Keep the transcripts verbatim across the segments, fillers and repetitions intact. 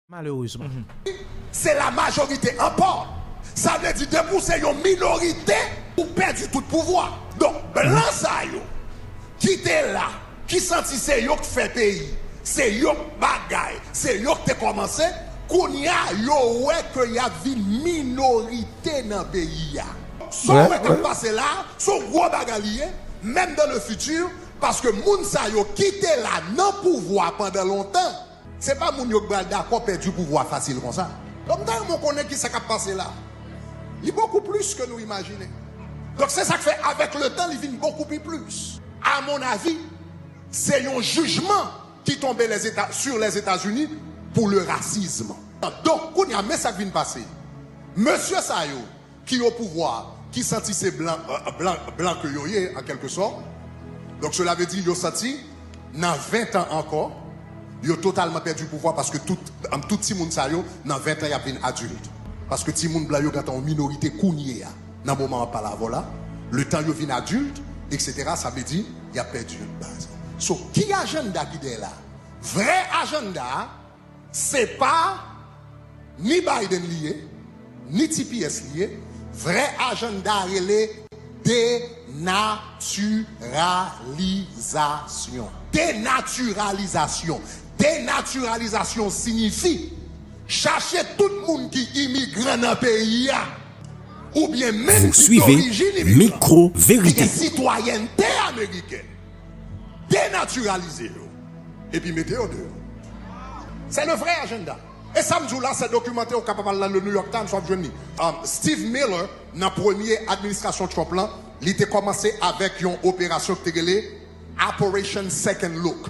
Malerezman. Se la majorité emporte. Sa vle di, depi w se yon minorite, ou pèdi tout pouvwa. Donk, blan sa yo ki te la, ki santi se yo k fè peyi, se yo k bagay, se yo k te kòmanse, kounye a, yo wè ke y ap vin minorite nan peyi a. Sa w wè k ap pase la, se yon gwo bagay li ye, menm dans le futur, paske moun sa yo ki te la nan pouvwa pandan lontan, se pa moun yo k pral dakò pèdi pouvwa fasil konsa. Donk, m ta renmen w konnen ki sa k ap pase la. Li bokou plis ke nou imajine. Donk, se sa k fè, avèk le tan, li vin bokou pi plis. A mon avi, se yon jijman ki tonbe les États, sur les États-Unis pour le racisme. Donk, kounye a, men sa k vin pase. Mesye sa yo, ki o pouvwa, ki santi se blan, euh, blan, blan ke yo ye, an kèlke sòt. Donk, sela vle di, yo santi, nan ven tan ankò, yo totalman pèdi pouvwa paske tout, um, tout timoun sa yo, nan ven tan, y ap vin adilt. Paske timoun blan yo gentan yon minorite kounye a, nan moman m ap pale avè w la. Letan yo vin adilt, etsetera, sa vle di, y ap pèdi yon baz. So, ki ajanda ki dèyè la? Vrè ajanda a, se pa ni Biden li ye, ni T P S li ye. Vrè ajanda a rele denatiralizasyon. Denatiralizasyon. Denatiralizasyon siyifi chache tout moun ki imigran nan peyi a, oubyen menm ki dorijin imigran, ki gen sitwayènte amerikèn, denatiralize yo, epi mete yo deyò. Se le vrè ajanda. E sa m di w la, se dokimante, ou kapab al nan le New York Times, w ap jwenn li. Um, Steve Miller, nan premye administrasyon Trump lan, li te kòmanse avèk yon operasyon ki te rele Operation Second Look.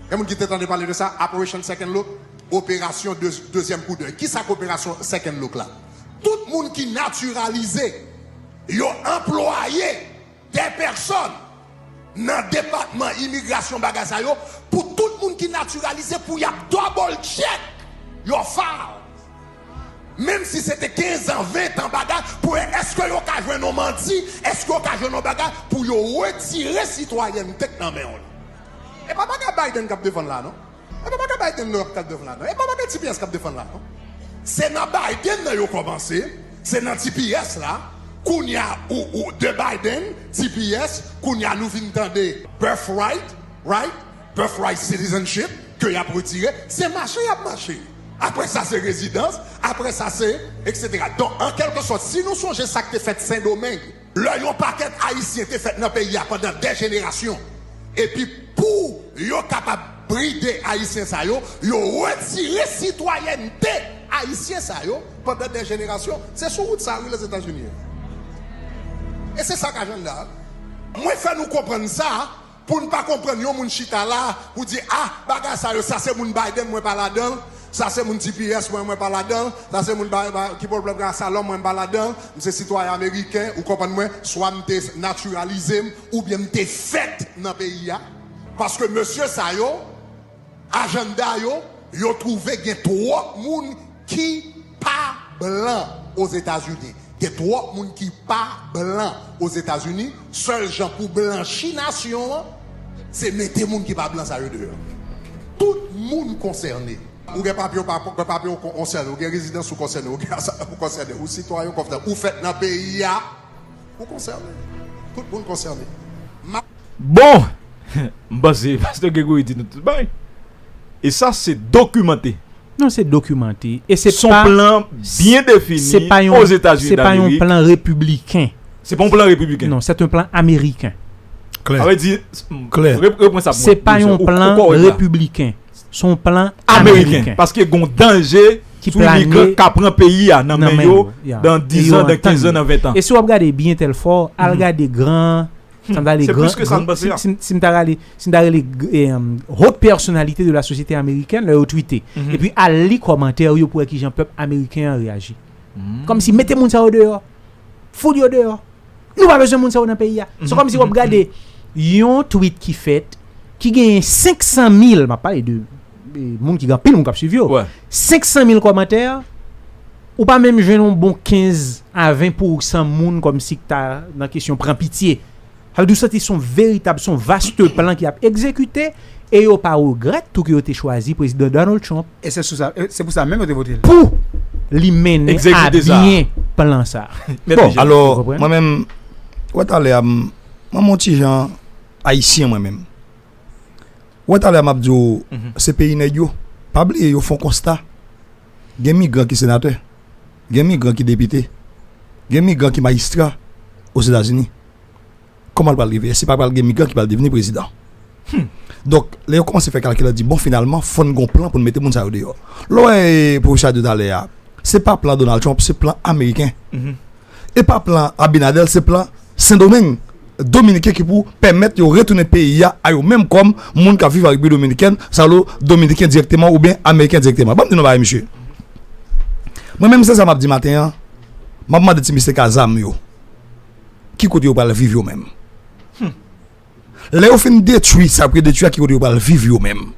Gen moun ki te tande pale de sa? Operation Second Look, operasyon de, dezyèm koudèy. Ki sa k operasyon Second Look la? Tout moun ki natiralize, yo anplwaye de pèsòn nan depatman imigrasyon bagay sa yo, pou tout moun ki natiralize, pou y ap double check your file. Menm si se te kenz an, ven tan bagay, pou wè èske yo ka jwenn yon manti, èske yo ka jwenn yon bagay, pou yo retire sitwayènte k nan men w la. E pa bagay Biden k ap defann la, non. E pa bagay Biden nou ap ka defann la, non. E pa bagay T P S k ap defann la, non. Se nan Biden nan yo kòmanse, se nan T P S la, kounye a, ou, ou, de Biden, T P S, kounye a nou vin tande birthright, right? Birthright citizenship, ke y ap retire, se mache y ap mache. Apre sa, se rezidans, apre sa, se, etsetera. Donk, an kèlke sòt, si nou sonje sa k te fèt Sendomeng, lè yon pakèt Ayisyen te fèt nan peyi a pandan dè jenerasyon, epi pou yo kapab bride Ayisyen sa yo, yo retire sitwayènte Ayisyen sa yo pandan dè jenerasyon, se sou wout sa a wi Lèzetazini ye. E se sa k ajanda a. Mwen fè nou konprann sa, pou n pa konprann yon moun chita la, pou di, ah, bagay sa yo, sa se moun Biden, mwen pa ladan l, sa se moun T P S, mwen, mwen pa ladan l, sa se moun ba, ba, ki pwoblèm Absalom, mwen pa ladan l, m se sitwayen ameriken, ou konprann mwen, swa m te natiralize m, oubyen m te fèt nan peyi a. Paske mesye sa yo, ajanda yo, yo twouve gen twòp moun ki pa blan Ozetazini. Gen twòp moun ki pa blan Ozetazini. Sèl jan pou blanchi nasyon an, se mete moun ki pa blan sa yo deyò. Tout moun konsène. Ou gen papye, ou pa gen papye, ou konsène. Ou gen rezidans, ou konsène. Ou gen asa, ou konsène. Ou sitwayen, ou konsène. Ou fèt nan peyi a, ou konsène. Tout moun konsène. Ma- Bon! M panse Pastè Gregory di nou tout bagay. E sa, se dokimante. Non, se dokimante. E se pa, se pa yon, se pa yon plan repibliken. Se pa yon plan repibliken. Non, se yon plan ameriken. Klè. Sa vle di, klè. Rep-, reprann sa pou mwen. Se pa yon plan repibliken. Se yon plan ameriken. Ameriken. Paske gon danje ki sou imigran ka pran peyi a nan men yo, dan diz an, dan kenz an, nan ven tan. E si w ap gade byen tèl fò, al gade gran, si m ta rele, si, si, si m ta rele, si m ta rele, eh, um, haute personnalité de la société américaine, lè yo twite. Epi al li kòmantè yo pou wè kijan pèp ameriken an reyaji. Kòmsi mete moun sa yo deyò. Fout yo deyò. Nou pa bezwen moun sa yo nan peyi a. Se kòmsi w ap gade yon tweet ki fèt, ki genyen senk san mil, m ap pale de, de moun ki gen anpil moun k ap swiv yo. Senk san mil kòmantè, ou pa menm jwenn yon bon kenz a ven pousan moun kòmsi k ta nan kesyon pran pitye. Sa vle di w santi se yon veritab, se yon vaste plan ki ap egzekite, E yo pa regrèt tou ke yo te chwazi prezidan Donald Trump. E se sou sa, e se pou sa menm yo te vote l. Pou li mennen a Egzekite sa. Byen plan sa. Mèt Bon, Michel. alò, Ou konprann? Mwen menm, wè talè a, m- mwen, mwen ti jan ayisyen, mwen menm. Wè talè a, m ap di w, se peyi nèg yo. Pa bliye, yo fè yon konsta. Gen migran ki senatè. Gen migran ki depite. Gen migran ki majistra Ozetazini. Kòman l pral rive? Èske pa pral gen migran ki pral devni prezidan? Donk, lè yo kòmanse fè kalkil la, di, bon, finalman, fò n gon plan pou n mete moun sa yo deyò. Lè w wè, e, Pwofesè a di w talè a, se pa plan Donald Trump, se plan ameriken. E pa plan Abinader, se plan Sendomeng. Dominiken ki pou pèmèt yo retounen peyi a a yo menm kòm moun k ap viv an Repiblik Dominikèn, sa yo Dominiken dirèkteman oubyen Ameriken dirèkteman. Ban m di nou bagay, mesye. Mwen menm, se sa m ap di maten an. M ap mande ti mesye k a zam yo, ki kote yo pral viv yo menm? Lè yo fin detwi sa yo pou yo detwi a, ki kote yo pral viv yo menm?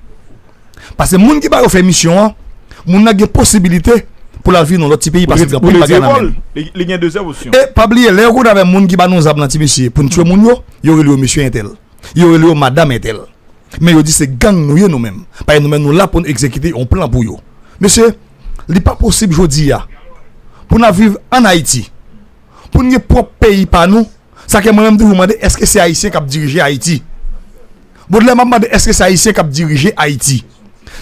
Paske moun ki ba yo fè misyon an, moun nan gen posibilite pou l al viv nan lòt ti peyi, paske li gen anpil bagay nan men l. Li gen dezyèm opsyon. E pa bliye, lè yo konnen avè moun ki ba nou zam nan, ti mesye, pou n tchwe moun yo, yo rele yo mesye entèl. Yo rele yo madanm entèl. Men yo di se gang nou ye nou menm. Paske nou menm nou la pou n egzekite yon plan pou yo. Mesye, li pa posib jodi a pou n ap viv ann Ayiti, pou n gen pwòp peyi pa nou. Sa ke mwen menm toujou mande, èske se Ayisyen k ap dirije Ayiti? Bon, lè m ap mande èske se Ayisyen k ap dirije Ayiti?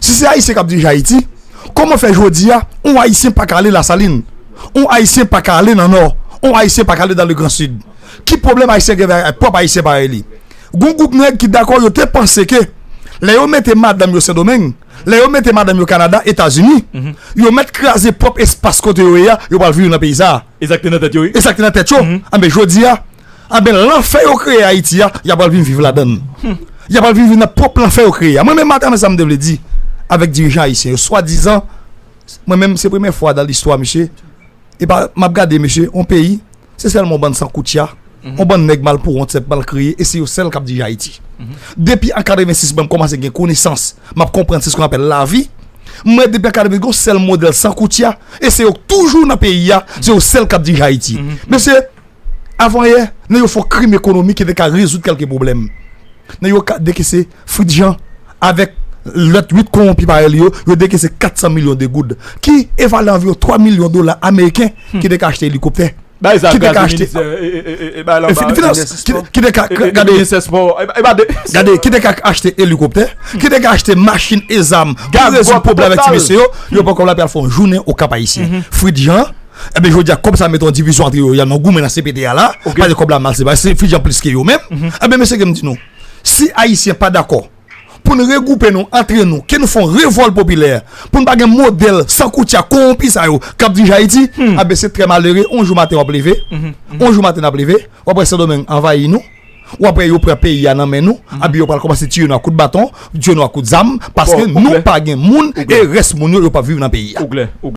Si se Ayisyen k ap dirije Ayiti, kòman fè jodi a yon Ayisyen pa ka ale Lasalin? Yon Ayisyen pa ka ale nan Nò? Yon Ayisyen pa ka ale dans le Grand Sud? Ki pwoblèm Ayisyen gen avèk pwòp Ayisyen parèy li? Gon gwoup nèg ki dakò, yo te panse ke lè yo mete madanm yo Sendomeng, lè yo mete madanm yo Kanada, Etazini, yo mèt kraze pwòp espas kote yo ye a, yo pral viv nan peyi sa a. E sa k te nan tèt yo, wi. E sa k te nan tèt yo. Anben, jodi a, anben, lanfè yo kreye Ayiti a, y ap al vin viv ladan l. Y ap al vin viv nan pwòp lanfè yo kreye a. Mwen menm, maten an, sa m te vle di avèk dirijan ayisyen yo, swadizan, mwen menm, se premyè fwa dan listwa, mesye, e pa, m ap gade, mesye, yon peyi, se sèlman yon bann sankoutya, yon bann nèg malpouwont, sèt mal kreye, e se yo sèl k ap dirije Ayiti. Depi an katrevensis, mwen, m kòmanse gen konesans, m ap konprann, se sa yo apèl lavi. Mwen, depi an katrevensis, gon sèl modèl sankoutya, e se yo k toujou nan peyi a, se yo sèl k ap dirije Ayiti. Mesye, avan yè, nèg yo fè yon krim ekonomik ki te ka rezoud kèlke pwoblèm. Nèg yo ka dekese Fritz Jean avèk lòt uit kowonpi parèy li yo, yo dekese kat san milyon de goud, ki evale anviwon twa milyon dola ameriken, ki te ka achte elikoptè, ki te ka achte, e, fin-, finans, ki, ki te ka, gade, gade, ki te ka achte elikoptè, ki te ka achte machin e zam pou rezoud pwoblèm avèk ti mesye yo, yo poko la pral fè yon jounen Okap Ayisyen. Fritz Jean, enben, jodi a, kòb sa mete yon divizyon antre yo, y a nan goumen nan C P T A la, paske kòb la mal separe, se Fritz Jean plis ke yo menm. Enben, mesye, ke m di nou, si Ayisyen pa dakò pou n regwoupe nou antre nou, ke nou fè yon revòlt popilè, pou n pa gen modèl sankoutya kowonpi sa yo k ap dirije Ayiti, anben, se trè malere, yon jou maten w ap leve, yon jou maten n ap leve, w ap wè Sendomeng anvayi nou, w ap wè yo pran peyi a nan men nou, anben, yo pral kòmanse tiye nou ak kout baton, tiye nou ak kout zam, paske nou pa gen moun, e rès moun yo, yo p ap viv nan peyi a.